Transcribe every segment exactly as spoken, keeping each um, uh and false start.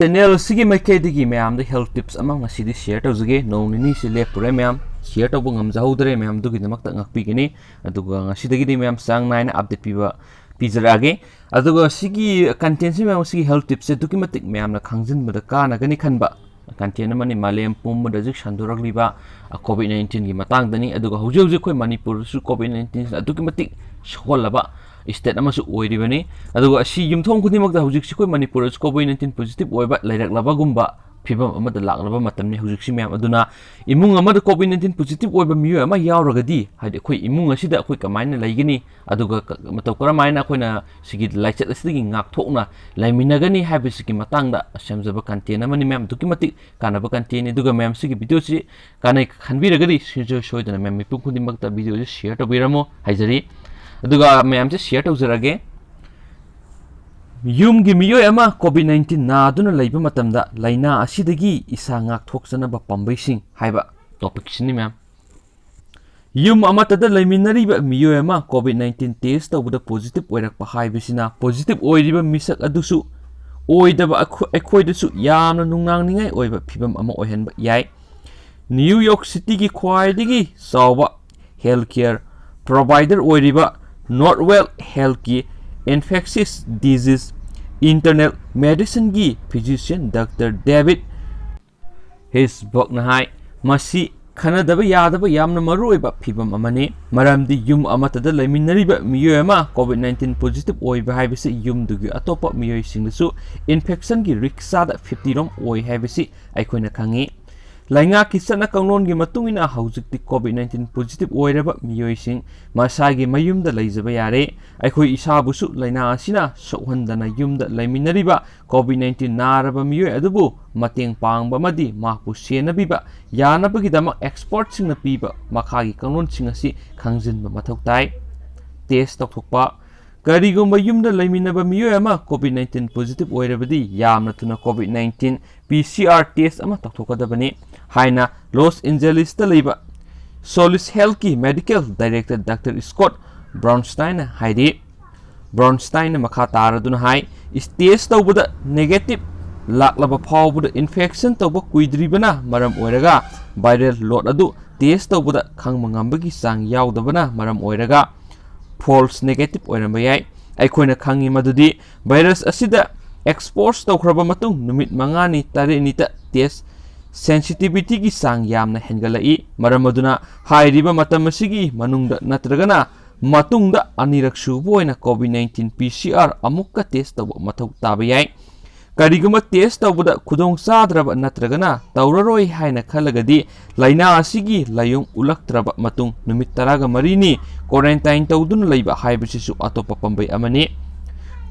Channel ꯑꯁꯤꯒꯤ ꯃꯥꯏꯀꯩꯗꯒꯤ ꯃꯌꯥꯝꯗ health tips ꯑꯃ ꯉꯁꯤꯗꯤ share ꯇꯧꯖꯒꯦ꯫ ꯅꯣꯡ ꯅꯤꯅꯤꯁꯤ ꯂꯦꯞꯄꯨꯔꯦ ꯃꯌꯥꯝ, share ꯇꯧꯕ ꯉꯝꯖꯍꯧꯗ꯭ꯔꯦ, ꯃꯌꯥꯝꯗꯨꯒꯤꯗꯃꯛꯇ ꯉꯥꯛꯄꯤꯒꯅꯤ꯫ ꯑꯗꯨꯒ ꯉꯁꯤꯗꯒꯤꯗꯤ ꯃꯌꯥꯝ ꯆꯥꯡ ꯅꯥꯏꯅ update ꯄꯤꯕ ꯄꯤꯖꯔꯛꯑꯒꯦ꯫ ꯑꯗꯨꯒ ꯁꯤꯒꯤ content ꯁꯤ ꯃꯌꯥꯝ, ꯁꯤꯒꯤ health tips ꯁꯦ ꯑꯗꯨꯛꯀꯤ ꯃꯇꯤꯛ ꯃꯌꯥꯝꯅ ꯈꯪꯖꯤꯟꯕꯗ ꯀꯥꯟꯅꯒꯅꯤ ꯈꯟꯕ content ꯑꯃꯅꯤ꯫ ꯃꯥꯂꯦꯝ ꯄꯨꯝꯕꯗ ꯍꯧꯖꯤꯛ ꯁꯟꯗꯣꯔꯛꯂꯤꯕ ꯀꯣꯚꯤꯗ ꯅꯥꯏꯟꯇꯤꯟꯒꯤ ꯃꯇꯥꯡꯗꯅꯤ꯫ ꯑꯗꯨꯒ ꯍꯧꯖꯤꯛ ꯍꯧꯖꯤꯛ ꯑꯩꯈꯣꯏ ꯃꯅꯤꯄꯨꯔꯗꯁꯨ ꯀꯣꯚꯤꯗ ꯅꯥꯏꯟꯇꯤꯟꯁꯤꯅ ꯑꯗꯨꯛꯀꯤ ꯃꯇꯤꯛ ꯁꯣꯛꯍꯜꯂꯕ state ꯑꯃꯁꯨ ꯑꯣꯏꯔꯤꯕꯅꯤ꯫ ꯑꯗꯨꯒ ꯑꯁꯤ ꯌꯨꯝꯊꯣꯡ ꯈꯨꯗꯤꯡꯃꯛꯇ ꯍꯧꯖꯤꯛꯁꯤ ꯑꯩꯈꯣꯏ ꯃꯅꯤꯄꯨꯔꯗꯁꯨ ꯀꯣꯚꯤꯗ ꯅꯥꯏꯟꯇꯤꯟ positive ꯑꯣꯏꯕ ꯂꯩꯔꯛꯂꯕꯒꯨꯝꯕ ꯐꯤꯕꯝ ꯑꯃꯗ ꯂꯥꯛꯂꯕ ꯃꯇꯝꯅꯤ ꯍꯧꯖꯤꯛꯁꯤ ꯃꯌꯥꯝ꯫ ꯑꯗꯨꯅ ꯏꯃꯨꯡ ꯑꯃꯗ ꯀꯣꯚꯤꯗ ꯅꯥꯏꯟꯇꯤꯟ positive ꯑꯣꯏꯕ ꯃꯤꯑꯣꯏ ꯑꯃ ꯌꯥꯎꯔꯒꯗꯤ, ꯍꯥꯏꯗꯤ ꯑꯩꯈꯣꯏ ꯏꯃꯨꯡ ꯑꯁꯤꯗ ꯑꯩꯈꯣꯏ ꯀꯃꯥꯏꯅ ꯂꯩꯒꯅꯤ, ꯑꯗꯨꯒ ꯀ-, ꯃꯇꯧ ꯀꯔꯝꯍꯥꯏꯅ ꯑꯩꯈꯣꯏꯅ ꯁꯤꯒꯤ ꯂꯥꯏꯆꯠ ꯑꯁꯤꯗꯒꯤ ꯉꯥꯛꯊꯣꯛꯅ ꯂꯩꯃꯤꯟꯅꯒꯅꯤ ꯍꯥꯏꯕꯁꯤꯒꯤ ꯃꯇꯥꯡꯗ ꯁꯦꯝꯖꯕ content ꯑꯃꯅꯤ ꯃꯌꯥꯝ꯫ ꯑꯗꯨꯛꯀꯤ ꯃꯇꯤꯛ ꯀꯥꯟꯅꯕ content ꯅꯤ꯫ ꯑꯗꯨꯒ ꯃꯌꯥꯝ ꯁꯤꯒꯤ video ꯁꯤ ꯀꯥꯟꯅꯩ ꯈꯟꯕꯤꯔꯒꯗꯤ ꯁꯨꯡꯁꯣꯏ ꯁꯣꯏꯗꯅ ꯃꯌꯥꯝ ꯃꯤꯄꯨꯝ ꯈꯨꯗꯤꯡꯃꯛꯇ video ꯁꯤ share ꯇꯧꯕꯤꯔꯝꯃꯣ ꯍꯥꯏꯖꯔꯤ꯫ ꯑꯗꯨꯒ ꯃꯌꯥꯝꯁꯦ share ꯇꯧꯖꯔꯒꯦ꯫ ꯌꯨꯝꯒꯤ ꯃꯤꯑꯣꯏ ꯑꯃ ꯀꯣꯚꯤꯗ ꯅꯥꯏꯟꯇꯤꯟ ꯅꯥꯗꯨꯅ ꯂꯩꯕ ꯃꯇꯝꯗ ꯂꯥꯏꯅꯥ ꯑꯁꯤꯗꯒꯤ ꯏꯁꯥ ꯉꯥꯛꯊꯣꯛꯆꯅꯕ ꯄꯥꯝꯕꯩꯁꯤꯡ ꯍꯥꯏꯕ topic ꯁꯤꯅꯤ ꯃꯌꯥꯝ꯫ ꯌꯨꯝ ꯑꯃꯠꯇꯗ ꯂꯩꯃꯤꯟꯅꯔꯤꯕ ꯃꯤꯑꯣꯏ ꯑꯃ ꯀꯣꯚꯤꯗ ꯅꯥꯏꯟꯇꯤꯟ test ꯇꯧꯕꯗ positive ꯑꯣꯏꯔꯛꯄ ꯍꯥꯏꯕꯁꯤꯅ positive ꯑꯣꯏꯔꯤꯕ ꯃꯤꯁꯛ ꯑꯗꯨꯁꯨ ꯑꯣꯏꯗꯕ ꯑꯩꯈꯣꯏ-, ꯑꯩꯈꯣꯏꯗꯁꯨ ꯌꯥꯝꯅ ꯅꯨꯡꯅꯥꯡꯅꯤꯡꯉꯥꯏ ꯑꯣꯏꯕ ꯐꯤꯕꯝ ꯑꯃ ꯑꯣꯏꯍꯟꯕ ꯌꯥꯏ꯫ ꯅ꯭ꯌꯨ ꯌꯣꯔꯛ ꯁꯤꯇꯤꯒꯤ ꯈ꯭ꯋꯥꯏꯗꯒꯤ ꯆꯥꯎꯕ health care provider ꯑꯣꯏꯔꯤꯕ Northwell Health ꯀꯤ infectious disease internal medicine ꯒꯤ physician Doctor David Heisberg ꯅ ꯍꯥꯏ, ꯃꯁꯤ ꯈꯟꯅꯗꯕ ꯌꯥꯗꯕ ꯌꯥꯝꯅ ꯃꯔꯨꯑꯣꯏꯕ ꯐꯤꯚꯝ ꯑꯃꯅꯤ, ꯃꯔꯝꯗꯤ ꯌꯨꯝ ꯑꯃꯠꯇꯗ ꯂꯩꯃꯤꯟꯅꯔꯤꯕ ꯃꯤꯑꯣꯏ ꯑꯃ ꯀꯣꯚꯤꯗ ꯅꯥꯏꯟꯇꯤꯟ positive ꯑꯣꯏꯕ ꯍꯥꯏꯕꯁꯤ ꯌꯨꯝꯗꯨꯒꯤ ꯑꯇꯣꯞꯄ ꯃꯤꯑꯣꯏꯁꯤꯡꯗꯁꯨ infection ꯒꯤ risk ꯆꯥꯗ ꯐꯤꯐꯇꯤ ꯔꯣꯝ ꯑꯣꯏ ꯍꯥꯏꯕꯁꯤ ꯑꯩꯈꯣꯏꯅ ꯈꯪꯏ꯫ ꯂꯩꯉꯥꯛꯀꯤ ꯆꯠꯅ ꯀꯥꯡꯂꯣꯟꯒꯤ ꯃꯇꯨꯡ ꯏꯟꯅ ꯍꯧꯖꯤꯛꯇꯤ ꯀꯣꯚꯤꯗ ꯅꯥꯏꯟꯇꯤꯟ positive ꯑꯣꯏꯔꯕ ꯃꯤꯑꯣꯏꯁꯤꯡ ꯃꯁꯥꯒꯤ ꯃꯌꯨꯝꯗ ꯂꯩꯖꯕ ꯌꯥꯔꯦ꯫ ꯑꯩꯈꯣꯏ ꯏꯁꯥꯕꯨꯁꯨ ꯂꯥꯏꯅꯥ ꯑꯁꯤꯅ ꯁꯣꯛꯍꯟꯗꯅ ꯌꯨꯝꯗ ꯂꯩꯃꯤꯟꯅꯔꯤꯕ ꯀꯣꯚꯤꯗ ꯅꯥꯏꯟꯇꯤꯟ ꯅꯥꯔꯕ ꯃꯤꯑꯣꯏ ꯑꯗꯨꯕꯨ ꯃꯇꯦꯡ ꯄꯥꯡꯕ ꯑꯃꯗꯤ ꯃꯍꯥꯛꯄꯨ ꯁꯦꯟꯅꯕꯤꯕ ꯌꯥꯅꯕꯒꯤꯗꯃꯛ expert ꯁꯤꯡꯅ ꯄꯤꯕ ꯃꯈꯥꯒꯤ ꯀꯥꯡꯂꯣꯟꯁꯤꯡ ꯑꯁꯤ ꯈꯪꯖꯤꯟꯕ ꯃꯊꯧ ꯇꯥꯏ꯫ Test ꯇꯧꯊꯣꯛꯄ꯫ ꯀꯔꯤꯒꯨꯝꯕ ꯌꯨꯝꯗ ꯂꯩꯃꯤꯟꯅꯕ ꯃꯤꯑꯣꯏ ꯑꯃ ꯀꯣꯚꯤꯗ ꯅꯥꯏꯟꯇꯤꯟ positive ꯑꯣꯏꯔꯕꯗꯤ ꯌꯥꯝꯅ ꯊꯨꯅ COVID nineteen P C R test ꯑꯃ ꯇꯧꯊꯣꯛꯀꯗꯕꯅꯤ ꯍꯥꯏꯅ Los Angeles ꯇ ꯂꯩꯕ Solis Health ꯀꯤ medical director Doctor Scott Brownstein ꯅ ꯍꯥꯏꯔꯤ꯫ Brownstein ꯅ ꯃꯈꯥ ꯇꯥꯔꯗꯨꯅ ꯍꯥꯏ, test ꯇꯧꯕꯗ negative ꯂꯥꯛꯂꯕ ꯐꯥꯎꯕꯗ ꯏꯟꯐꯦꯛꯁꯟ ꯇꯧꯕ ꯀꯨꯏꯗ꯭ꯔꯤꯕꯅ ꯃꯔꯝ ꯑꯣꯏꯔꯒ viral load ꯑꯗꯨ ꯇꯦꯁ ꯇꯧꯕꯗ ꯈꯪꯕ ꯉꯝꯕꯒꯤ ꯆꯥꯡ ꯌꯥꯎꯗꯕꯅ ꯃꯔꯝ ꯑꯣꯏꯔꯒ false negative ꯑꯣꯏꯔꯝꯕ ꯌꯥꯏ꯫ ꯑꯩꯈꯣꯏꯅ ꯈꯪꯉꯤ ꯃꯗꯨꯗꯤ ꯚꯥꯏꯔꯁ ꯑꯁꯤꯗ ꯑꯦꯛꯁꯄꯣꯖ ꯇꯧꯈ꯭ꯔꯕ ꯃꯇꯨꯡ ꯅꯨꯃꯤꯠ ꯃꯉꯥꯅꯤ ꯇꯔꯦꯠꯅꯤꯇ ꯇꯦꯁ ꯁꯦꯟꯁꯤꯇꯤꯚꯤꯇꯤꯒꯤ ꯆꯥꯡ ꯌꯥꯝꯅ ꯍꯦꯟꯒꯠꯂꯛꯏ꯫ ꯃꯔꯝ ꯑꯗꯨꯅ ꯍꯥꯏꯔꯤꯕ ꯃꯇꯝ ꯑꯁꯤꯒꯤ ꯃꯅꯨꯡꯗ ꯅꯠꯇ꯭ꯔꯒꯅ ꯃꯇꯨꯡꯗ ꯑꯅꯤꯔꯛ ꯁꯨꯕ ꯑꯣꯏꯅ COVID nineteen P C R ꯑꯃꯨꯛꯀ ꯇꯦꯁ ꯇꯧꯕ ꯃꯊꯧ ꯇꯥꯕ ꯌꯥꯏ꯫ ꯀꯔꯤꯒꯨꯝꯕ ꯇꯦꯁ ꯇꯧꯕꯗ ꯈꯨꯗꯣꯡ ꯆꯥꯗ꯭ꯔꯕ ꯅꯠꯇ꯭ꯔꯒꯅ ꯇꯧꯔꯔꯣꯏ ꯍꯥꯏꯅ ꯈꯜꯂꯒꯗꯤ ꯂꯥꯏꯅꯥ ꯑꯁꯤꯒꯤ ꯂꯥꯏꯑꯣꯡ ꯎꯠꯂꯛꯇ꯭ꯔꯕ ꯃꯇꯨꯡ ꯅꯨꯃꯤꯠ ꯇꯔꯥꯒ ꯃꯔꯤꯅꯤ ꯀ꯭ꯋꯥꯔꯦꯟꯇꯥꯏꯟ ꯇꯧꯗꯨꯅ ꯂꯩꯕ ꯍꯥꯏꯕꯁꯤꯁꯨ ꯑꯇꯣꯞꯄ ꯄꯥꯝꯕꯩ ꯑꯃꯅꯤ꯫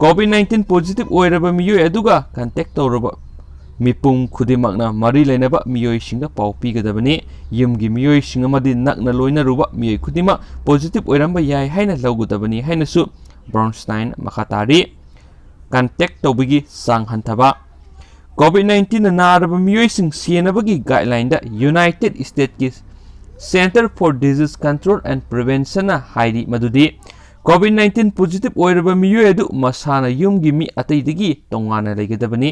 COVID nineteen positive ꯑꯣꯏꯔꯕ ꯃꯤꯑꯣꯏ ꯑꯗꯨꯒ ꯀꯟꯇꯦꯛ ꯇꯧꯔꯕ ꯃꯤꯄꯨꯝ ꯈꯨꯗꯤꯡꯃꯛꯅ ꯃꯔꯤ ꯂꯩꯅꯕ ꯃꯤꯑꯣꯏꯁꯤꯡꯗ ꯄꯥꯎ ꯄꯤꯒꯗꯕꯅꯤ꯫ ꯌꯨꯝꯒꯤ ꯃꯤꯑꯣꯏꯁꯤꯡ ꯑꯃꯗꯤ ꯅꯛꯅ ꯂꯣꯏꯅꯔꯨꯕ ꯃꯤꯑꯣꯏ ꯈꯨꯗꯤꯡꯃꯛ positive ꯑꯣꯏꯔꯝꯕ ꯌꯥꯏ ꯍꯥꯏꯅ ꯂꯧꯒꯗꯕꯅꯤ ꯍꯥꯏꯅꯁꯨ ꯕ꯭ꯔꯣꯟꯁꯇꯥꯏꯟ ꯃꯈꯥ ꯇꯥꯔꯤ꯫ ꯀꯟꯇꯦꯛ ꯇꯧꯕꯒꯤ ꯆꯥꯡ ꯍꯟꯊꯕ꯫ COVID nineteen ꯅꯥꯔꯕ ꯃꯤꯑꯣꯏꯁꯤꯡ ꯁꯦꯟꯅꯕꯒꯤ ꯒꯥꯏꯗꯂꯥꯏꯟꯗ ꯌꯨꯅꯥꯏꯇꯦꯗ ꯁ꯭ꯇꯦꯠꯀꯤ Center for Disease Control and Preventionꯅ ꯍꯥꯏꯔꯤ ꯃꯗꯨꯗꯤ COVID nineteen positive ꯑꯣꯏꯔꯕ ꯃꯤꯑꯣꯏ ꯑꯗꯨ ꯃꯁꯥꯅ ꯌꯨꯝꯒꯤ ꯃꯤ ꯑꯇꯩꯗꯒꯤ ꯇꯣꯉꯥꯟꯅ ꯂꯩꯒꯗꯕꯅꯤ꯫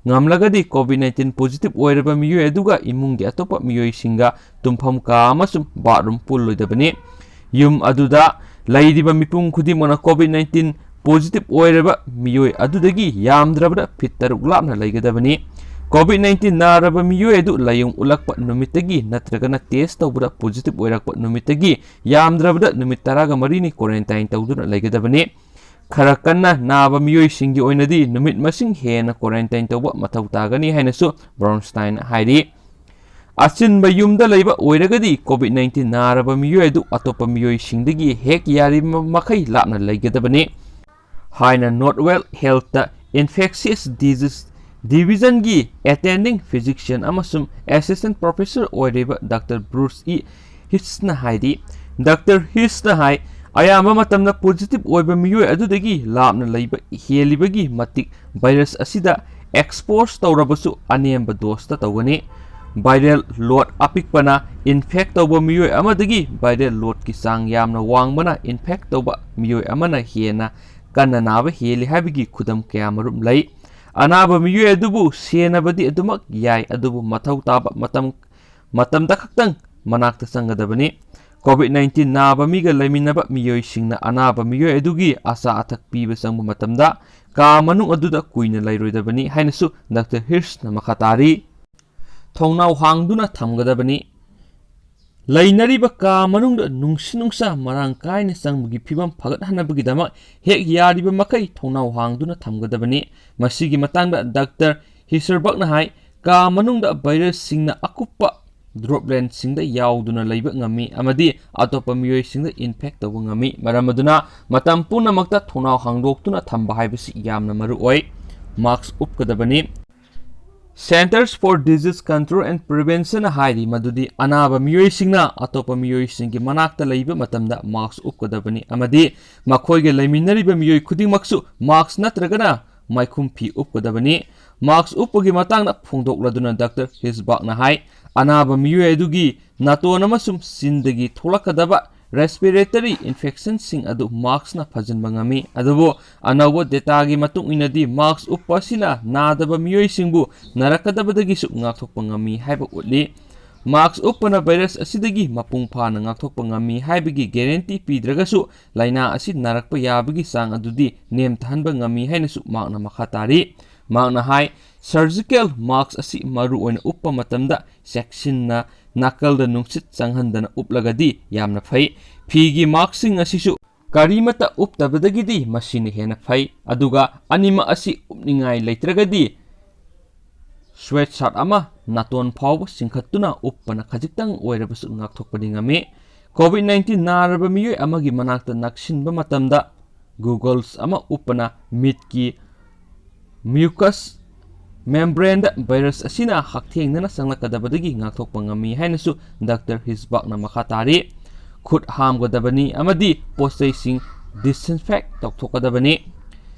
ꯉꯝꯂꯒꯗꯤ COVID nineteen positive ꯑꯣꯏꯔꯕ ꯃꯤꯑꯣꯏ ꯑꯗꯨꯒ ꯏꯃꯨꯡꯒꯤ ꯑꯇꯣꯞꯄ ꯃꯤꯑꯣꯏꯁꯤꯡꯒ ꯇꯨꯝꯐꯝ ꯀꯥ ꯑꯃꯁꯨꯡ ꯕꯥꯊꯔꯨꯝ ꯄꯨꯜꯂꯣꯏꯗꯕꯅꯤ꯫ ꯌꯨꯝ ꯑꯗꯨꯗ ꯂꯩꯔꯤꯕ ꯃꯤꯄꯨꯝ ꯈꯨꯗꯤꯡꯃꯛꯅ COVID nineteen positive ꯑꯣꯏꯔꯕ ꯃꯤꯑꯣꯏ ꯑꯗꯨꯗꯒꯤ ꯌꯥꯝꯗ꯭ꯔꯕꯗ ꯐꯤꯠ ꯇꯔꯨꯛ ꯂꯥꯞꯅ ꯂꯩꯒꯗꯕꯅꯤ꯫ COVID nineteen ꯅꯥꯔꯕ ꯃꯤꯑꯣꯏ ꯑꯗꯨ ꯂꯥꯏꯑꯣꯡ ꯎꯠꯂꯛꯄ ꯅꯨꯃꯤꯠꯇꯒꯤ ꯅꯠꯇ꯭ꯔꯒꯅ ꯇꯦꯁ ꯇꯧꯕꯗ positive ꯑꯣꯏꯔꯛꯄ ꯅꯨꯃꯤꯠꯇꯒꯤ ꯌꯥꯝꯗ꯭ꯔꯕꯗ ꯅꯨꯃꯤꯠ ꯇꯔꯥꯒ ꯃꯔꯤꯅꯤ ꯀ꯭ꯋꯥꯔꯦꯟꯇꯥꯏꯟ ꯇꯧꯗꯨꯅ ꯂꯩꯒꯗꯕꯅꯤ꯫ ꯈꯔ ꯀꯟꯅ ꯅꯥꯕ ꯃꯤꯑꯣꯏꯁꯤꯡꯒꯤ ꯑꯣꯏꯅꯗꯤ ꯅꯨꯃꯤꯠ ꯃꯁꯤꯡ ꯍꯦꯟꯅ ꯀ꯭ꯋꯥꯔꯦꯟꯇꯥꯏꯟ ꯇꯧꯕ ꯃꯊꯧ ꯇꯥꯒꯅꯤ ꯍꯥꯏꯅꯁꯨ ꯕ꯭ꯔꯣꯟꯁꯇꯥꯏꯟ ꯍꯥꯏꯔꯤ꯫ ꯑꯆꯤꯟꯕ ꯌꯨꯝꯗ ꯂꯩꯕ ꯑꯣꯏꯔꯒꯗꯤ COVID nineteen ꯅꯥꯔꯕ ꯃꯤꯑꯣꯏ ꯑꯗꯨ ꯑꯇꯣꯞꯄ ꯃꯤꯑꯣꯏꯁꯤꯡꯗꯒꯤ ꯍꯦꯛ ꯌꯥꯔꯤꯕ ꯃꯈꯩ ꯂꯥꯞꯅ ꯂꯩꯒꯗꯕꯅꯤ ꯍꯥꯏꯅ Northwell Healthꯇ Infectious Disease Divisionꯒꯤ Attending Physician ꯑꯃꯁꯨꯡ Assistant Professor ꯑꯣꯏꯔꯤꯕ Doctor Bruce E. Heathꯅ ꯍꯥꯏꯔꯤ꯫ Doctor Heathꯅ ꯍꯥꯏ, "ꯑꯌꯥꯝꯕ ꯃꯇꯝꯗ positive ꯑꯣꯏꯕ ꯃꯤꯑꯣꯏ ꯑꯗꯨꯗꯒꯤ ꯂꯥꯞꯅ ꯂꯩꯕ ꯍꯦꯜꯂꯤꯕꯒꯤ ꯃꯇꯤꯛ ꯚꯥꯏꯔꯁ ꯑꯁꯤꯗ ꯑꯦꯛꯁꯄꯣꯖ ꯇꯧꯔꯕꯁꯨ ꯑꯅꯦꯝꯕ ꯗꯣꯁꯇ ꯇꯧꯒꯅꯤ꯫ Viral load ꯑꯄꯤꯛꯄꯅ ꯏꯟꯐꯦꯛ ꯇꯧꯕ ꯃꯤꯑꯣꯏ ꯑꯃꯗꯒꯤ viral loadꯀꯤ ꯆꯥꯡ ꯌꯥꯝꯅ ꯋꯥꯡꯕꯅ ꯏꯟꯐꯦꯛ ꯇꯧꯕ ꯃꯤꯑꯣꯏ ꯑꯃꯅ ꯍꯦꯟꯅ ꯀꯟꯅ ꯅꯥꯕ ꯍꯦꯜꯂꯤ ꯍꯥꯏꯕꯒꯤ ꯈꯨꯗꯝ ꯀꯌꯥꯃꯔꯨꯝ ꯂꯩ꯫ ꯑꯅꯥꯕ ꯃꯤꯑꯣꯏ ꯑꯗꯨꯕꯨ ꯁꯦꯟꯅꯕꯗꯤ ꯑꯗꯨꯃꯛ ꯌꯥꯏ, ꯑꯗꯨꯕꯨ ꯃꯊꯧ ꯇꯥꯕ ꯃꯇꯝ, ꯃꯇꯝꯗ ꯈꯛꯇꯪ ꯃꯅꯥꯛꯇ ꯆꯪꯒꯗꯕꯅꯤ꯫ COVID nineteen ꯅꯥꯕ ꯃꯤꯒ ꯂꯩꯃꯤꯟꯅꯕ ꯃꯤꯑꯣꯏꯁꯤꯡꯅ ꯑꯅꯥꯕ ꯃꯤꯑꯣꯏ ꯑꯗꯨꯒꯤ ꯑꯆꯥ ꯑꯊꯛ ꯄꯤꯕ ꯆꯪꯕ ꯃꯇꯝꯗ ꯀꯥ ꯃꯅꯨꯡ ꯑꯗꯨꯗ ꯀꯨꯏꯅ ꯂꯩꯔꯣꯏꯗꯕꯅꯤ ꯍꯥꯏꯅꯁꯨ ꯗꯥꯛꯇꯔ ꯍꯤꯔꯁꯅ ꯃꯈꯥ ꯇꯥꯔꯤ꯫ ꯊꯣꯡꯅꯥꯎ ꯍꯥꯡꯗꯨꯅ ꯊꯝꯒꯗꯕꯅꯤ꯫ ꯂꯩꯅꯔꯤꯕ ꯀꯥ ꯃꯅꯨꯡꯗ ꯅꯨꯡꯁꯤꯠ ꯅꯨꯡꯁꯥ ꯃꯔꯥꯡ ꯀꯥꯏꯅ ꯆꯪꯕꯒꯤ ꯐꯤꯚꯝ ꯐꯒꯠꯍꯟꯅꯕꯒꯤꯗꯃꯛ ꯍꯦꯛ ꯌꯥꯔꯤꯕ ꯃꯈꯩ ꯊꯣꯡꯅꯥꯎ ꯍꯥꯡꯗꯨꯅ ꯊꯝꯒꯗꯕꯅꯤ꯫ ꯃꯁꯤꯒꯤ ꯃꯇꯥꯡꯗ ꯗꯥꯛꯇꯔ ꯍꯤꯁꯔꯕꯛꯅ ꯍꯥꯏ, ꯀꯥ ꯃꯅꯨꯡꯗ ꯚꯥꯏꯔꯁꯁꯤꯡꯅ ꯑꯀꯨꯞꯄ ꯗ꯭ꯔꯣꯞꯂꯦꯠꯁꯤꯡꯗ ꯌꯥꯎꯗꯨꯅ ꯂꯩꯕ ꯉꯝꯃꯤ ꯑꯃꯗꯤ ꯑꯇꯣꯞꯄ ꯃꯤꯑꯣꯏꯁꯤꯡꯗ ꯏꯟꯐꯦꯛ ꯇꯧꯕ ꯉꯝꯃꯤ꯫ ꯃꯔꯝ ꯑꯗꯨꯅ ꯃꯇꯝ ꯄꯨꯝꯅꯃꯛꯇ ꯊꯣꯡꯅꯥꯎ ꯍꯥꯡꯗꯣꯛꯇꯨꯅ ꯊꯝꯕ ꯍꯥꯏꯕꯁꯤ ꯌꯥꯝꯅ ꯃꯔꯨ ꯑꯣꯏ꯫ ꯃꯥꯁꯛ ꯎꯞꯀꯗꯕꯅꯤ꯫ Centers for Disease Control and Prevention ꯍꯥꯏꯔꯤ ꯃꯗꯨꯗꯤ ꯑꯅꯥꯕ ꯃꯤꯑꯣꯏꯁꯤꯡꯅ ꯑꯇꯣꯞꯄ ꯃꯤꯑꯣꯏꯁꯤꯡꯒꯤ ꯃꯅꯥꯛꯇ ꯂꯩꯕ ꯃꯇꯝꯗ ꯃꯥꯁꯛ ꯎꯞꯀꯗꯕꯅꯤ ꯑꯃꯗꯤ ꯃꯈꯣꯏꯒ ꯂꯩꯃꯤꯟꯅꯔꯤꯕ ꯃꯤꯑꯣꯏ ꯈꯨꯗꯤꯡꯃꯛꯁꯨ ꯃꯥꯁꯛ ꯅꯠꯇ꯭ꯔꯒꯅ ꯃꯥꯏꯈꯨꯝ ꯐꯤ ꯎꯞꯀꯗꯕꯅꯤ꯫ ꯃꯥꯁꯛ ꯎꯞꯄꯒꯤ ꯃꯇꯥꯡꯗ ꯐꯣꯡꯗꯣꯛꯂꯗꯨꯅ ꯗꯥꯛꯇꯔ ꯍꯤꯁꯕꯥꯛꯅ ꯍꯥꯏ, ꯑꯅꯥꯕ ꯃꯤꯑꯣꯏ ꯑꯗꯨꯒꯤ ꯅꯥꯇꯣꯟ ꯑꯃꯁꯨꯡ ꯆꯤꯟꯗꯒꯤ ꯊꯣꯛꯂꯛꯀꯗꯕ respiratory infectionꯁꯤꯡ ꯑꯗꯨ ꯃꯥꯁꯛꯅ ꯐꯖꯤꯟꯕ ꯉꯝꯃꯤ꯫ ꯑꯗꯨꯕꯨ ꯑꯅꯧꯕ dataꯒꯤ ꯃꯇꯨꯡ ꯏꯟꯅꯗꯤ ꯃꯥꯁꯛ ꯎꯞꯄ ꯑꯁꯤꯅ ꯅꯥꯗꯕ ꯃꯤꯑꯣꯏꯁꯤꯡꯕꯨ ꯅꯥꯔꯛꯀꯗꯕꯗꯒꯤꯁꯨ ꯉꯥꯛꯊꯣꯛꯄ ꯉꯝꯃꯤ ꯍꯥꯏꯕ ꯎꯠꯂꯤ꯫ ꯃꯥꯁꯛ ꯎꯞꯄꯅ ꯚꯥꯏꯔꯁ ꯑꯁꯤꯗꯒꯤ ꯃꯄꯨꯡ ꯐꯥꯅ ꯉꯥꯛꯊꯣꯛꯄ ꯉꯝꯃꯤ ꯍꯥꯏꯕꯒꯤ guarantee ꯄꯤꯗ꯭ꯔꯒꯁꯨ ꯂꯥꯏꯅꯥ ꯑꯁꯤ ꯅꯥꯔꯛꯄ ꯌꯥꯕꯒꯤ ꯆꯥꯡ ꯑꯗꯨꯗꯤ ꯅꯦꯝꯊꯍꯟꯕ ꯉꯝꯃꯤ ꯍꯥꯏꯅꯁꯨ ꯃꯍꯥꯛꯅ ꯃꯈꯥ ꯇꯥꯔꯤ꯫ ꯃꯍꯥꯛꯅ ꯍꯥꯏ, surgical mask ꯑꯁꯤ ꯃꯔꯨꯑꯣꯏꯅ ꯎꯞꯄ ꯃꯇꯝꯗ ꯆꯦꯛꯁꯤꯟꯅ ꯅꯥꯀꯜꯗ ꯅꯨꯡꯁꯤꯠ ꯆꯪꯍꯟꯗꯅ ꯎꯞꯂꯒꯗꯤ ꯌꯥꯝꯅ ꯐꯩ꯫ ꯐꯤꯒꯤ maskꯁꯤꯡ ꯑꯁꯤꯁꯨ ꯀꯔꯤꯃꯠꯇ ꯎꯞꯇꯕꯗꯒꯤꯗꯤ ꯃꯁꯤꯅ ꯍꯦꯟꯅ ꯐꯩ꯫ ꯑꯗꯨꯒ ꯑꯅꯤꯃꯛ ꯑꯁꯤ ꯎꯞꯅꯤꯡꯉꯥꯏ ꯂꯩꯇ꯭ꯔꯒꯗꯤ sweatshirt ꯑꯃ ꯅꯥꯇꯣꯟ ꯐꯥꯎꯕ ꯆꯤꯡꯈꯠꯇꯨꯅ ꯎꯞꯄꯅ ꯈꯖꯤꯛꯇꯪ ꯑꯣꯏꯔꯕꯁꯨ ꯉꯥꯛꯊꯣꯛꯄꯗꯤ ꯉꯝꯃꯤ꯫ COVID nineteen ꯅꯥꯔꯕ ꯃꯤꯑꯣꯏ ꯑꯃꯒꯤ ꯃꯅꯥꯛꯇ ꯅꯛꯁꯤꯟꯕ ꯃꯇꯝꯗ goggles ꯑꯃ ꯎꯞꯄꯅ ꯃꯤꯠꯀꯤ mucous membraneꯗ ꯚꯥꯏꯔꯁ ꯑꯁꯤꯅ ꯍꯛꯊꯦꯡꯅꯅ ꯆꯪꯂꯛꯀꯗꯕꯗꯒꯤ ꯉꯥꯛꯊꯣꯛꯄ ꯉꯝꯃꯤ ꯍꯥꯏꯅꯁꯨ ꯗꯥꯛꯇꯔ ꯍꯤꯁꯕꯥꯛꯅ ꯃꯈꯥ ꯇꯥꯔꯤ꯫ ꯈꯨꯠ ꯍꯥꯝꯒꯗꯕꯅꯤ ꯑꯃꯗꯤ ꯄꯣꯠꯆꯩꯁꯤꯡ disinfect ꯇꯧꯊꯣꯛꯀꯗꯕꯅꯤ꯫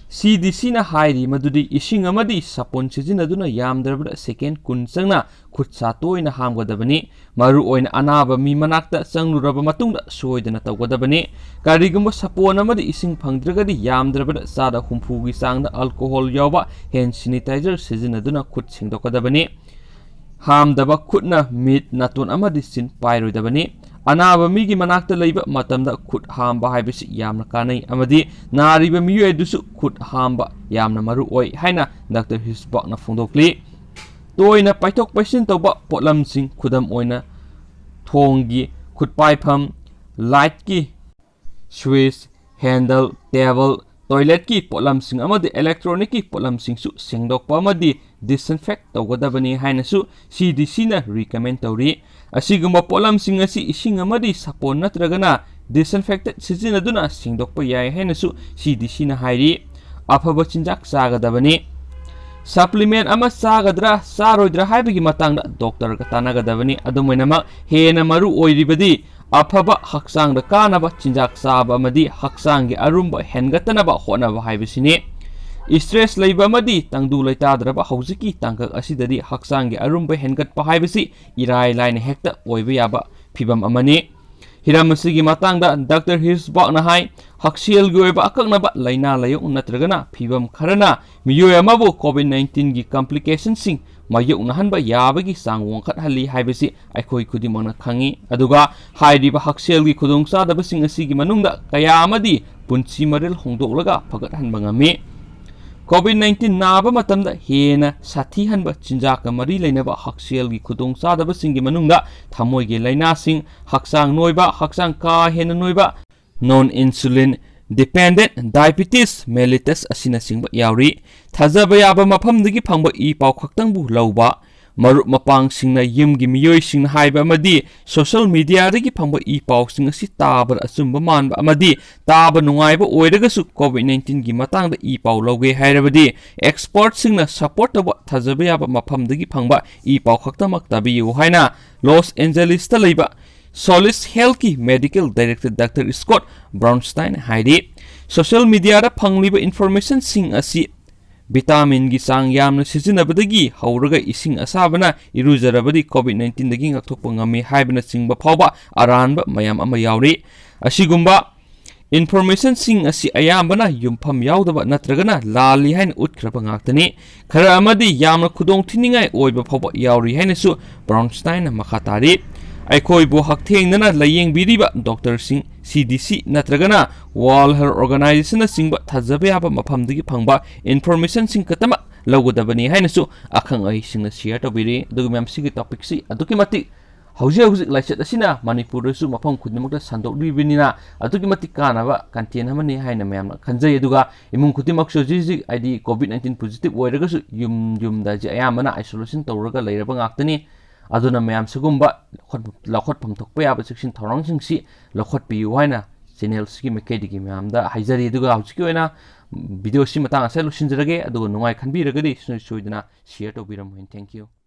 ꯁꯤ ꯗꯤ ꯁꯤꯅ ꯍꯥꯏꯔꯤ ꯃꯗꯨꯗꯤ ꯏꯁꯤꯡ ꯑꯃꯗꯤ ꯁꯥꯄꯣꯟ ꯁꯤꯖꯤꯟꯅꯗꯨꯅ ꯌꯥꯝꯗ꯭ꯔꯕꯗ ꯁꯦꯀꯦꯟ ꯀꯨꯟ ꯆꯪꯅ ꯈꯨꯠ ꯁꯥ ꯇꯣꯏꯅ ꯍꯥꯝꯒꯗꯕꯅꯤ꯫ ꯃꯔꯨꯑꯣꯏꯅ ꯑꯅꯥꯕ ꯃꯤ ꯃꯅꯥꯛꯇ ꯆꯪꯂꯨꯔꯕ ꯃꯇꯨꯡꯗ ꯁꯣꯏꯗꯅ ꯇꯧꯒꯗꯕꯅꯤ꯫ ꯀꯔꯤꯒꯨꯝꯕ ꯁꯥꯄꯣꯟ ꯑꯃꯗꯤ ꯏꯁꯤꯡ ꯐꯪꯗ꯭ꯔꯒꯗꯤ ꯌꯥꯝꯗ꯭ꯔꯕꯗ ꯆꯥꯗ ꯍꯨꯝꯐꯨꯒꯤ ꯆꯥꯡꯗ alcohol ꯌꯥꯎꯕ hand sanitizer ꯁꯤꯖꯤꯟꯅꯗꯨꯅ ꯈꯨꯠ ꯁꯦꯡꯗꯣꯛꯀꯗꯕꯅꯤ꯫ ꯍꯥꯝꯗꯕ ꯈꯨꯠꯅ ꯃꯤꯠ, ꯅꯥꯇꯣꯟ ꯑꯃꯗꯤ ꯆꯤꯟ ꯄꯥꯏꯔꯣꯏꯗꯕꯅꯤ꯫ ꯑꯅꯥꯕ ꯃꯤꯒꯤ ꯃꯅꯥꯛꯇ ꯂꯩꯕ ꯃꯇꯝꯗ ꯈꯨꯠ ꯍꯥꯝꯕ ꯍꯥꯏꯕꯁꯤ ꯌꯥꯝꯅ ꯀꯥꯟꯅꯩ ꯑꯃꯗꯤ ꯅꯥꯔꯤꯕ ꯃꯤꯑꯣꯏ ꯑꯗꯨꯁꯨ ꯈꯨꯠ ꯍꯥꯝꯕ ꯌꯥꯝꯅ ꯃꯔꯨ ꯑꯣꯏ ꯍꯥꯏꯅ ꯗꯥꯛꯇꯔ ꯍꯤꯔꯁꯕꯥꯛꯅ ꯐꯣꯡꯗꯣꯛꯂꯤ꯫ ꯇꯣꯏꯅ ꯄꯥꯏꯊꯣꯛ ꯄꯥꯏꯁꯤꯟ ꯇꯧꯕ ꯄꯣꯠꯂꯝꯁꯤꯡ, ꯈꯨꯗꯝ ꯑꯣꯏꯅ ꯊꯣꯡꯒꯤ ꯈꯨꯠꯄꯥꯏꯐꯝ, ꯂꯥꯏꯠꯀꯤ ꯁ꯭ꯋꯤꯆ, ꯍꯦꯟꯗꯜ, ꯇꯦꯕꯜ, ꯇꯣꯏꯂꯦꯠꯀꯤ ꯄꯣꯠꯂꯝꯁꯤꯡ ꯑꯃꯗꯤ ꯏꯂꯦꯛꯇ꯭ꯔꯣꯅꯤꯛꯀꯤ ꯄꯣꯠꯂꯝꯁꯤꯡꯁꯨ ꯁꯦꯡꯗꯣꯛꯄ ꯑꯃꯗꯤ disinfect ꯇꯧꯒꯗꯕꯅꯤ ꯍꯥꯏꯅꯁꯨ ꯁꯤ ꯗꯤ ꯁꯤꯅ recommend ꯇꯧꯔꯤ꯫ ꯑꯁꯤꯒꯨꯝꯕ ꯄꯣꯠꯂꯝꯁꯤꯡ ꯑꯁꯤ ꯏꯁꯤꯡ ꯑꯃꯗꯤ ꯁꯥꯄꯣꯟ ꯅꯠꯇ꯭ꯔꯒꯅ disinfectant ꯁꯤꯖꯤꯟꯅꯗꯨꯅ ꯁꯦꯡꯗꯣꯛꯄ ꯌꯥꯏ ꯍꯥꯏꯅꯁꯨ ꯁꯤ ꯗꯤ ꯁꯤꯅ ꯍꯥꯏꯔꯤ꯫ ꯑꯐꯕ ꯆꯤꯟꯖꯥꯛ ꯆꯥꯒꯗꯕꯅꯤ꯫ Supplement ꯑꯃ ꯆꯥꯒꯗ꯭ꯔꯥ ꯆꯥꯔꯣꯏꯗ꯭ꯔꯥ ꯍꯥꯏꯕꯒꯤ ꯃꯇꯥꯡꯗ ꯗꯣꯛꯇꯔꯒ ꯇꯥꯟꯅꯒꯗꯕꯅꯤ꯫ ꯑꯗꯨꯝ ꯑꯣꯏꯅꯃꯛ, ꯍꯦꯟꯅ ꯃꯔꯨ ꯑꯣꯏꯔꯤꯕꯗꯤ ꯑꯐꯕ ꯍꯛꯆꯥꯡꯗ ꯀꯥꯟꯅꯕ ꯆꯤꯟꯖꯥꯛ ꯆꯥꯕ ꯑꯃꯗꯤ ꯍꯛꯆꯥꯡꯒꯤ ꯑꯔꯨꯝꯕ ꯍꯦꯟꯒꯠꯇꯅꯕ ꯍꯣꯠꯅꯕ ꯍꯥꯏꯕꯁꯤꯅꯤ꯫ Stress ꯂꯩꯕ ꯑꯃꯗꯤ ꯇꯪꯗꯨ ꯂꯩꯇꯥꯗ꯭ꯔꯕ ꯍꯧꯖꯤꯛꯀꯤ ꯇꯥꯡꯀꯛ ꯑꯁꯤꯗꯗꯤ ꯍꯛꯆꯥꯡꯒꯤ ꯑꯔꯨꯝꯕ ꯍꯦꯟꯒꯠꯄ ꯍꯥꯏꯕꯁꯤ ꯏꯔꯥꯏ ꯂꯥꯏꯅ ꯍꯦꯛꯇ ꯑꯣꯏꯕ ꯌꯥꯕ ꯐꯤꯚꯝ ꯑꯃꯅꯤ꯫ ꯍꯤꯔꯝ ꯑꯁꯤꯒꯤ ꯃꯇꯥꯡꯗ ꯗꯥꯛꯇꯔ ꯍꯤꯔꯁꯕꯥꯛꯅ ꯍꯥꯏ, ꯍꯛꯁꯦꯜꯒꯤ ꯑꯣꯏꯕ ꯑꯀꯛꯅꯕ ꯂꯥꯏꯅꯥ ꯂꯥꯏꯌꯣꯡ ꯅꯠꯇ꯭ꯔꯒꯅ ꯐꯤꯚꯝ ꯈꯔꯅ ꯃꯤꯑꯣꯏ ꯑꯃꯕꯨ COVID nineteen ꯒꯤ complication ꯁꯤꯡ ꯃꯥꯌꯣꯛꯅꯍꯟꯕ ꯌꯥꯕꯒꯤ ꯆꯥꯡ ꯋꯥꯡꯈꯠꯍꯜꯂꯤ ꯍꯥꯏꯕꯁꯤ ꯑꯩꯈꯣꯏ ꯈꯨꯗꯤꯡꯃꯛꯅ ꯈꯪꯏ꯫ ꯑꯗꯨꯒ ꯍꯥꯏꯔꯤꯕ ꯍꯛꯁꯦꯜꯒꯤ ꯈꯨꯗꯣꯡꯆꯥꯗꯕꯁꯤꯡ ꯑꯁꯤꯒꯤ ꯃꯅꯨꯡꯗ ꯀꯌꯥ ꯑꯃꯗꯤ ꯄꯨꯟꯁꯤ ꯃꯔꯦꯜ ꯍꯣꯡꯗꯣꯛꯂꯒ ꯐꯒꯠꯍꯟꯕ ꯉꯝꯃꯤ꯫ COVID nineteen ꯅꯥꯕ ꯃꯇꯝꯗ ꯍꯦꯟꯅ ꯁꯥꯊꯤꯍꯟꯕ ꯆꯤꯟꯖꯥꯛꯀ ꯃꯔꯤ ꯂꯩꯅꯕ ꯍꯛꯁꯦꯜꯒꯤ ꯈꯨꯗꯣꯡꯆꯥꯗꯕꯁꯤꯡꯒꯤ ꯃꯅꯨꯡꯗ ꯊꯃꯣꯏꯒꯤ ꯂꯥꯏꯅꯥꯁꯤꯡ, ꯍꯛꯆꯥꯡ ꯅꯣꯏꯕ, ꯍꯛꯆꯥꯡ ꯀꯥ ꯍꯦꯟꯅ ꯅꯣꯏꯕ, non insulin dependent diabetes mellitus ꯑꯁꯤꯅꯆꯤꯡꯕ ꯌꯥꯎꯔꯤ꯫ ꯊꯥꯖꯕ ꯌꯥꯕ ꯃꯐꯝꯗꯒꯤ ꯐꯪꯕ ꯏ ꯄꯥꯎ ꯈꯛꯇꯪꯕꯨ ꯂꯧꯕ, ꯃꯔꯨꯞ ꯃꯄꯥꯡꯁꯤꯡꯅ ꯌꯨꯝꯒꯤ ꯃꯤꯑꯣꯏꯁꯤꯡꯅ ꯍꯥꯏꯕ ꯑꯃꯗꯤ social media ꯗꯒꯤ ꯐꯪꯕ ꯏ ꯄꯥꯎꯁꯤꯡ ꯑꯁꯤ ꯇꯥꯕꯗ ꯑꯆꯨꯝꯕ ꯃꯥꯟꯕ ꯑꯃꯗꯤ ꯇꯥꯕ ꯅꯨꯡꯉꯥꯏꯕ ꯑꯣꯏꯔꯒꯁꯨ COVID nineteen ꯒꯤ ꯃꯇꯥꯡꯗ ꯏ ꯄꯥꯎ ꯂꯧꯒꯦ ꯍꯥꯏꯔꯕꯗꯤ expert ꯁꯤꯡꯅ support ꯇꯧꯕ ꯊꯥꯖꯕ ꯌꯥꯕ ꯃꯐꯝꯗꯒꯤ ꯐꯪꯕ ꯏ ꯄꯥꯎ ꯈꯛꯇꯃꯛ ꯇꯥꯕꯤꯌꯨ ꯍꯥꯏꯅ ꯂꯣꯁ ꯑꯦꯟꯖꯦꯂꯤꯁꯇ ꯂꯩꯕ Solis Health ꯀꯤ medical director doctor Scott Brownstein ꯍꯥꯏꯔꯤ꯫ ꯁꯣꯁꯤꯌꯦꯜ ꯃꯤꯗꯤꯌꯥꯗ ꯐꯪꯂꯤꯕ ꯏꯟꯐꯣꯔꯃꯦꯁꯟꯁꯤꯡ ꯑꯁꯤ ꯚꯤꯇꯥꯃꯤꯟꯒꯤ ꯆꯥꯡ ꯌꯥꯝꯅ ꯁꯤꯖꯤꯟꯅꯕꯗꯒꯤ ꯍꯧꯔꯒ ꯏꯁꯤꯡ ꯑꯁꯥꯕꯅ ꯏꯔꯨꯖꯔꯕꯗꯤ ꯀꯣꯚꯤꯗ ꯅꯥꯏꯟꯇꯤꯟꯗꯒꯤ ꯉꯥꯛꯊꯣꯛꯄ ꯉꯝꯃꯤ ꯍꯥꯏꯕꯅꯆꯤꯡꯕ ꯐꯥꯎꯕ ꯑꯔꯥꯟꯕ ꯃꯌꯥꯝ ꯑꯃ ꯌꯥꯎꯔꯤ꯫ ꯑꯁꯤꯒꯨꯝꯕ ꯏꯟꯐꯣꯔꯃꯦꯁꯟꯁꯤꯡ ꯑꯁꯤ ꯑꯌꯥꯝꯕꯅ ꯌꯨꯝꯐꯝ ꯌꯥꯎꯗꯕ ꯅꯠꯇ꯭ꯔꯒꯅ ꯂꯥꯜꯂꯤ ꯍꯥꯏꯅ ꯎꯠꯈ꯭ꯔꯕ ꯉꯥꯛꯇꯅꯤ꯫ ꯈꯔ ꯑꯃꯗꯤ ꯌꯥꯝꯅ ꯈꯨꯗꯣꯡꯊꯤꯅꯤꯡꯉꯥꯏ ꯑꯣꯏꯕ ꯐꯥꯎꯕ ꯌꯥꯎꯔꯤ ꯍꯥꯏꯅꯁꯨ ꯕ꯭ꯔꯥꯎꯟꯁꯇꯥꯏꯟꯅ ꯃꯈꯥ ꯇꯥꯔꯤ꯫ ꯑꯩꯈꯣꯏꯕꯨ ꯍꯛꯊꯦꯡꯅꯅ ꯂꯥꯌꯦꯡꯕꯤꯔꯤꯕ ꯗꯣꯛꯇꯔꯁꯤꯡ, ꯁꯤ ꯗꯤ ꯁꯤ ꯅꯠꯇ꯭ꯔꯒꯅ ꯋꯥꯔꯜ ꯍꯦꯜꯊ ꯑꯣꯔꯒꯅꯥꯏꯖꯦꯁꯟꯅꯆꯤꯡꯕ ꯊꯥꯖꯕ ꯌꯥꯕ ꯃꯐꯝꯗꯒꯤ ꯐꯪꯕ ꯏꯟꯐꯣꯔꯃꯦꯁꯟꯁꯤꯡ ꯈꯛꯇꯃꯛ ꯂꯧꯒꯗꯕꯅꯤ ꯍꯥꯏꯅꯁꯨ ꯑꯈꯪ ꯑꯍꯩꯁꯤꯡꯅ ꯁꯤꯌꯔ ꯇꯧꯕꯤꯔꯤ꯫ ꯑꯗꯨꯒ ꯃꯌꯥꯝ, ꯁꯤꯒꯤ ꯇꯣꯄꯤꯛꯁꯤ ꯑꯗꯨꯛꯀꯤ ꯃꯇꯤꯛ ꯍꯧꯖꯤꯛ ꯍꯧꯖꯤꯛ ꯂꯥꯏꯆꯠ ꯑꯁꯤꯅ ꯃꯅꯤꯄꯨꯔꯗꯁꯨ ꯃꯐꯝ ꯈꯨꯗꯤꯡꯃꯛꯇ ꯁꯟꯗꯣꯛꯂꯤꯕꯅꯤꯅ ꯑꯗꯨꯛꯀꯤ ꯃꯇꯤꯛ ꯀꯥꯟꯅꯕ ꯀꯟꯇꯦꯟ ꯑꯃꯅꯤ ꯍꯥꯏꯅ ꯃꯌꯥꯝꯅ ꯈꯟꯖꯩ꯫ ꯑꯗꯨꯒ ꯏꯃꯨꯡ ꯈꯨꯗꯤꯡꯃꯛꯁꯨ ꯍꯧꯖꯤꯛ ꯍꯧꯖꯤꯛ, ꯍꯥꯏꯗꯤ, ꯀꯣꯚꯤꯗ ꯅꯥꯏꯟꯇꯤꯟ ꯄꯣꯖꯤꯇꯤꯚ ꯑꯣꯏꯔꯒꯁꯨ ꯌꯨꯝ ꯌꯨꯝꯗ ꯍꯧꯖꯤꯛ ꯑꯌꯥꯝꯕꯅ ꯑꯥꯏꯁꯣꯂꯦꯁꯟ ꯇꯧꯔꯒ ꯂꯩꯔꯕ ꯉꯥꯛꯇꯅꯤ꯫ ꯑꯗꯨꯅ ꯃꯌꯥꯝ ꯁꯤꯒꯨꯝꯕ ꯂꯧꯈꯠ-, ꯂꯧꯈꯠꯐꯝ ꯊꯣꯛꯄ ꯌꯥꯕ ꯆꯦꯛꯁꯤꯟ ꯊꯧꯔꯥꯡꯁꯤꯡꯁꯤ ꯂꯧꯈꯠꯄꯤꯌꯨ ꯍꯥꯏꯅ ꯆꯦꯅꯦꯜꯁꯤꯒꯤ ꯃꯥꯏꯀꯩꯗꯒꯤ ꯃꯌꯥꯝꯗ ꯍꯥꯏꯖꯔꯤ꯫ ꯑꯗꯨꯒ ꯍꯧꯖꯤꯛꯀꯤ ꯑꯣꯏꯅ ꯚꯤꯗꯤꯑꯣꯁꯤ ꯃꯇꯥꯡ ꯑꯁꯤꯗ ꯂꯣꯏꯁꯤꯟꯖꯔꯒꯦ꯫ ꯑꯗꯨꯒ ꯅꯨꯡꯉꯥꯏ ꯈꯟꯕꯤꯔꯒꯗꯤ ꯁꯣꯏ-, ꯁꯣꯏꯗꯅ ꯁꯤꯌꯔ ꯇꯧꯕꯤꯔꯝꯃꯨ꯫ Thank you꯫